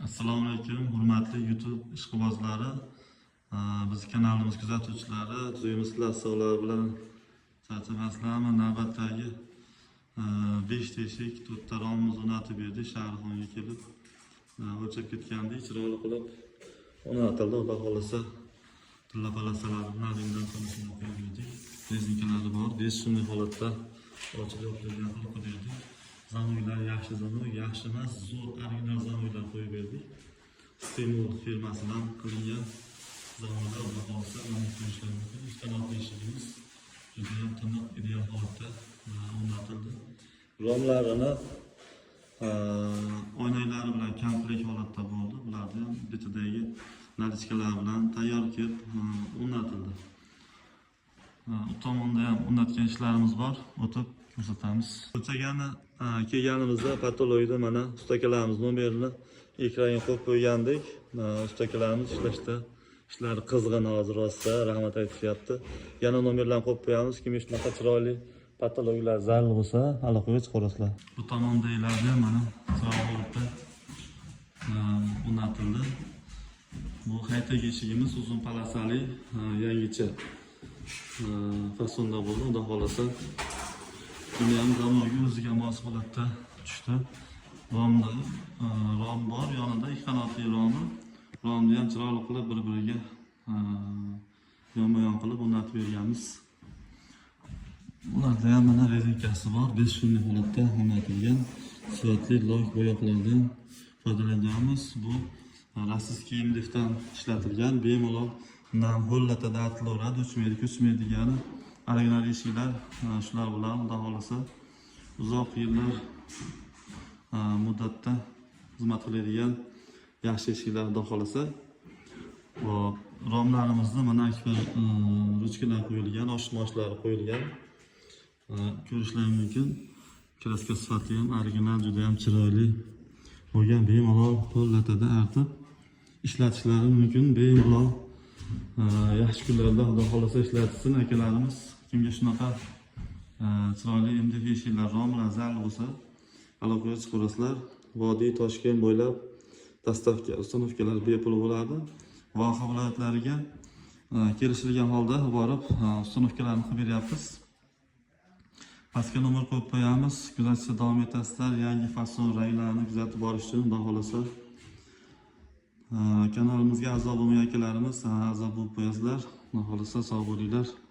Assalomu alaykum, hurmatli YouTube ishqibozlari, biz kanalimiz kuzatuvchilari, tuzukmisizlar, sog'lar bilan charchamasizlarmi? Navbatdagi 5 teshik, to'rtta romimiz o'rnatib berdik. Shahrixonga kelib o'lchab ketgandik, chiroyli qilib o'rnatildi. Xudo xohlasa, tilla palasalari bilan ringdan tonisini qo'yib berdik. Rezinkalari bor, бесшумный holatda ochib yopilgan qilib qo'yib berdik. Замок lar yaxshi замок, yaxshi emas, zo'r original замок lar qo'yib berdik. Stimul firmasidan qilingan замок lar, xudo xohlasa, mana ko'rishlar mumkin. Uch qanotli eshigimiz judayam tiniq, ideal holatda o'rnatildi. Romlarini oynaklari bilan komplekt holatda bo'ldi. Bularni ham betidagi наличка lar bilan tayyor kelib o'rnatildi. U tomonda ham o'rnatgan ishlarimiz bor, o'tib ko'rsatamiz. O'lchagani kelganimizda потолок da mana ustakalarimiz nomerini ekranga qo'yib qo'ygandik. Ustakalarimiz ishlashda, ishlari qizg'in hozir, rosa rahmat aytishyapti. Yana nomerlarni qo'yib qo'yamiz. Kimga shunaqa chiroyli потолок lar zarur bo'lsa, aloqaga chiqarasizlar. Bu tomondagilarni ham mana chiroyli holatda o'rnatildi. Bu haytak eshigimiz uzun palasali, yangicha fasonda bo'ldi. Xudo xohlasa, buni ham замок i o'ziga mos holatda tushdi. Romda rom bor, yonida ikki qanotli romi. Romni ham chiroyli qilib bir-biriga yonma-yon qilib o'rnatib berganmiz. Ularda ham mana rezinkasi bor, бесшумный holatda o'rnatilgan. Sifatli lok bo'yoqlardan foydalanganmiz. Bu российский MDF dan ishlatilgan, bemalol nam ho'llatada artilaveradi, o'chmaydi, ko'chmaydi degani original eshiklar shular bilan xudo xohlasa uzoq yillar muddatda xizmat qiladigan yaxshi eshiklar, xudo xohlasa. Hop, romlarimizni mana akbar ruchkalar qo'yilgan, osh-moshlari qo'yilgan. Ko'rishlar mumkin. Краска sifati ham original, juda ham chiroyli bo'lgan, bemalol qo'llatada artib ishlatishlari mumkin. Bemalol yaxshi kunlarda, xudo xohlasa, ishlatsin akalarimiz. Kimga shunaqa chiroyli MDF eshiklar, romlar zarur bo'lsa, aloqaga chiqarasizlar. Vodiy Toshkent bo'ylab доставка, установка lar bepul bo'ladi. Voha viloyatlariga kelishilgan holda borib установка larni qilib beryapmiz. Pastga nomer qo'yib qo'yamiz. Kuzatishda davom etasizlar. Yangi fason ranglarni kuzatib borish uchun, xudo xohlasa, kanalimizga a'zo bo'lmagan akalarimiz a'zo bo'lib qo'yasizlar. Xudo xohlasa, sog' bo'linglar.